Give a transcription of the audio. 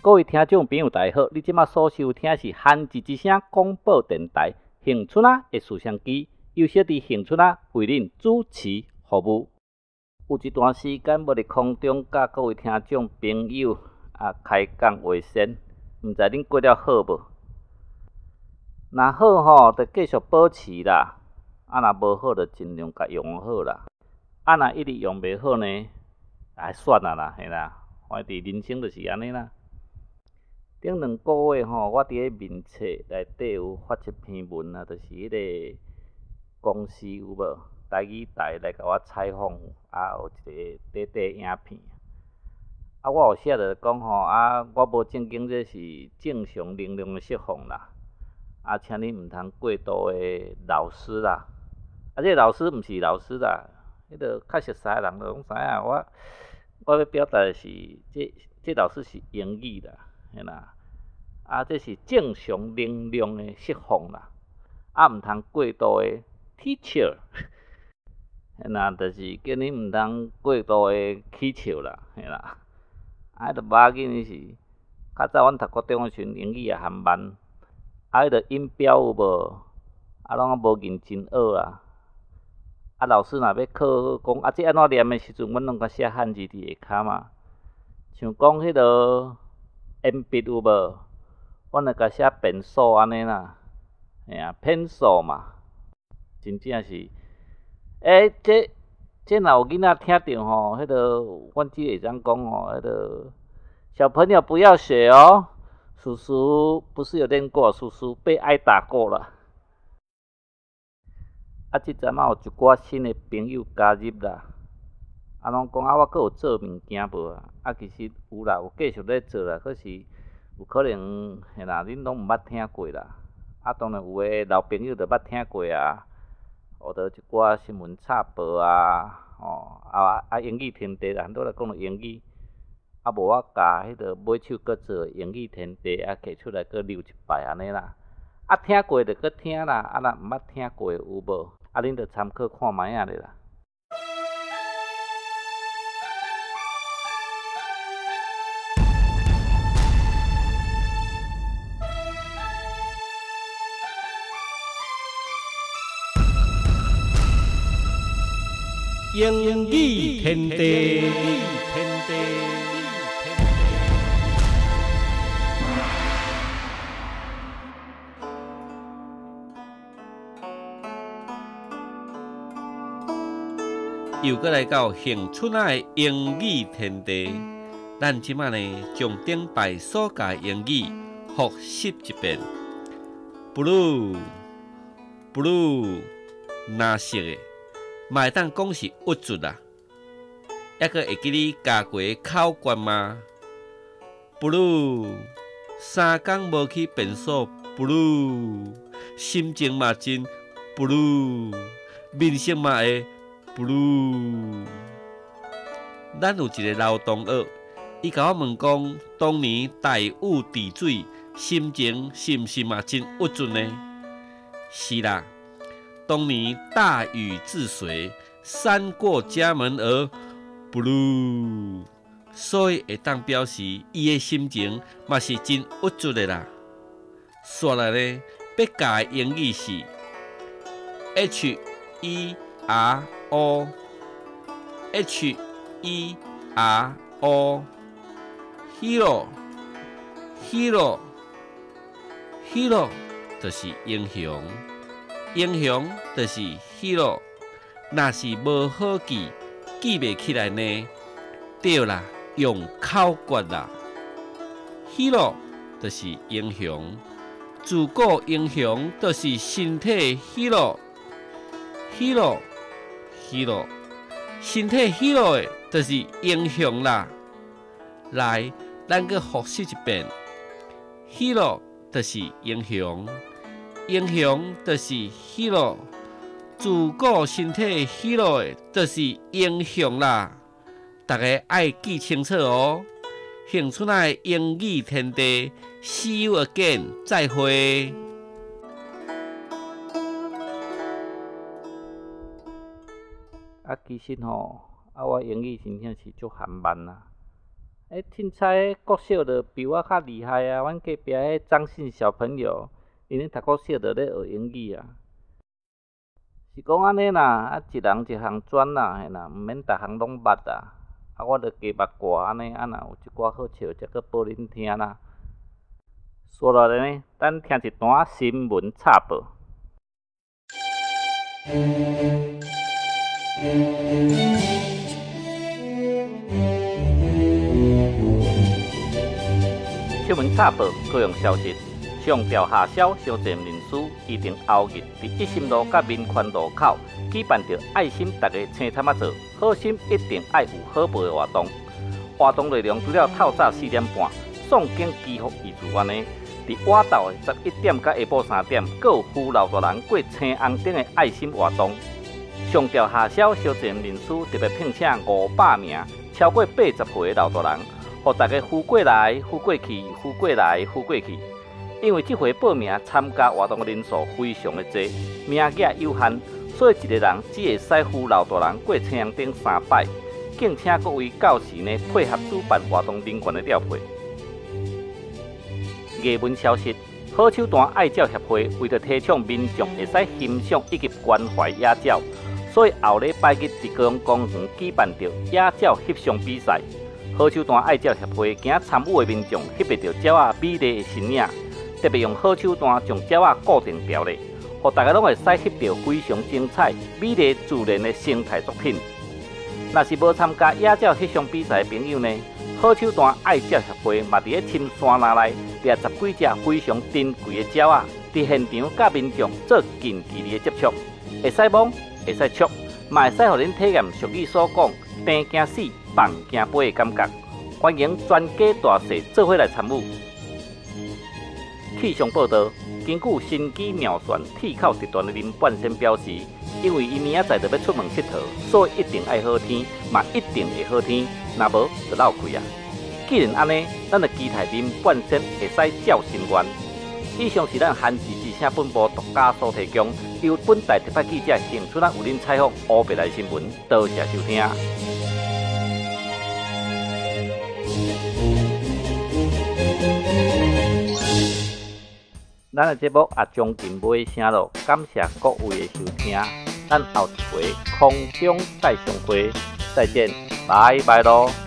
各位聽眾朋友，大家好！你這馬所收聽是韓字之聲廣播電臺恆春仔的攝像機，由小弟恆春仔為恁主持服務。有一段時間無佇空中佮各位聽眾朋友開講話先，毋知恁過了好無？若好吼，就繼續保持啦；啊，若無好，就盡量共用好啦。啊，若一直用袂好呢，算啊啦，嘿啦，反正人生就是按呢啦。頂兩個月吼，我佇咧面冊內底有發一篇文啊，就是彼個公司有無台語台來共我採訪，有一個短短影片。我有寫著講吼，我無正經，這是正常能量的釋放啦。請恁毋通過度的老師啦。這個老師毋是老師啦，彼個較熟似的人就攏知影。我欲表達的是，這老師是英語啦，嘿啦。這是正常能量的釋放啦。毋通過度的 teacher，嘿啦，就是叫恁毋通過度的起笑啦，嘿啦。彼个無要緊的是，較早阮讀國中的時陣，英語也含慢，彼个音標有無？攏無認真學啊。老師若欲考講這按怎念的時陣，阮攏共寫漢字佇下跤嘛。像講彼个鉛筆有無？阮會共寫便所按呢啦，嘿啊，pencil 嘛，真正是，這若有囡仔聽著吼，彼个阮只會當講吼，彼个小朋友不要學哦，叔叔不是有練過，叔叔被挨打過了。這陣仔有一寡新的朋友加入啦，攏講我閣有做物件無啊？其實有啦，有繼續咧做啦，可是有可能嘿啦，恁攏毋捌聽過啦。當然有的老朋友就捌聽過啊，學著一寡新聞插播啊，吼英語天地啦，拄來講著英語，無我共彼个尾手閣做英語天地，摕出來閣溜一擺按呢啦。聽過就閣聽啦，若毋捌聽過有無？恁就參考看覓仔咧啦。英語天地。又閣來到恆春仔的英語天地，咱這擺呢將頂擺所教的英語複習一遍。Blue，blue，藍色的，嘛會當講是鬱卒啦。猶閣會記你教過的口訣嗎？Blue，3工無去便所，Blue，心情嘛真 blue，面色嘛會 blue。咱有一個老同學，伊共我問講，當年大禹治水，心情是毋是嘛真鬱卒呢？是啦，當年大禹治水，三過家門而 blue，所以會當表示伊的心情嘛是真鬱卒的啦。紲來呢，欲教的英語是 H E R O H E R O Hero Hero Hero 就是英雄，英雄就是 Hero。若是無好記，記袂起來呢？對啦，用口訣啦。Hero 就是英雄，自古英雄就是身體 Hero Hero Hero，身體 Hero 的就是英雄啦。來，咱閣複習一遍。Hero 就是英雄，英雄就是 Hero，自古身體 Hero 的就是英雄啦。大家愛記清楚哦。恆春仔的英語天地，See you again，再會。其實吼，我英語真正是足含慢啦。欸，凊彩國小就比我較厲害啊！阮隔壁彼張姓小朋友，𪜶咧讀國小就咧學英語啊。是講按呢啦，啊，一人一項專啦，嘿啦，毋免逐項攏捌啦。啊，我就加捌寡按呢，啊，若有一寡好笑，才閣報恁聽啦。紲落來呢，咱聽一段新聞插播。新聞插播，高雄消息：上吊下痟傷濟人士，預定後日佇一心路佮民權路口舉辦著愛心逐家青凼仔做，好心一定愛有好報的活動。活動內容除了透早4點半送經祈福意志外呢，佇晚晝的11點到下晡3點，閣有扶老大人過青紅燈的愛心活動。上吊下痟傷濟人士特別聘請500名超過80歲的老大人，予大家扶過來、扶過去、扶過來、扶過去。因為這回報名參加活動的人數非常的濟，名額有限，所以一個人只會使扶老大人過青紅燈3擺。敬請各位到時呢配合主辦活動人員的調配。藝文消息：好手段愛鳥協會為著提倡民眾會使欣賞以及關懷野鳥，所以後禮拜日佇高雄公園舉辦著野鳥翕相比賽。好手段愛鳥協會驚參與的民眾翕袂著鳥仔美麗的身影，特別用好手段將鳥仔固定牢咧，予大家攏會使翕著非常精彩、美麗自然的生態作品。若是無參加野鳥翕相比賽的朋友呢，好手段愛鳥協會嘛佇咧深山林內掠十幾隻非常珍貴的鳥仔，佇現場佮民眾做近距離的接觸，會使摸，會使觸，嘛會使予恁體驗俗語所講甜驚死、放驚飛的感覺。歡迎全家大細做伙來參與。氣象報道，根據神機妙算鐵口直斷的林半仙表示，因為伊明仔載就欲出門𨑨迌，所以一定愛好天，嘛一定會好天，若無就落氣啊。既然按呢，咱就期待林半仙會使照心願。以上是咱韓字之聲本部獨家所提供，由本台特派記者幸春仔為恁採訪烏白來新聞，多謝收聽。咱的節目也將近尾聲囉，感謝各位的收聽，咱後一回空中再相會，再見，拜拜囉。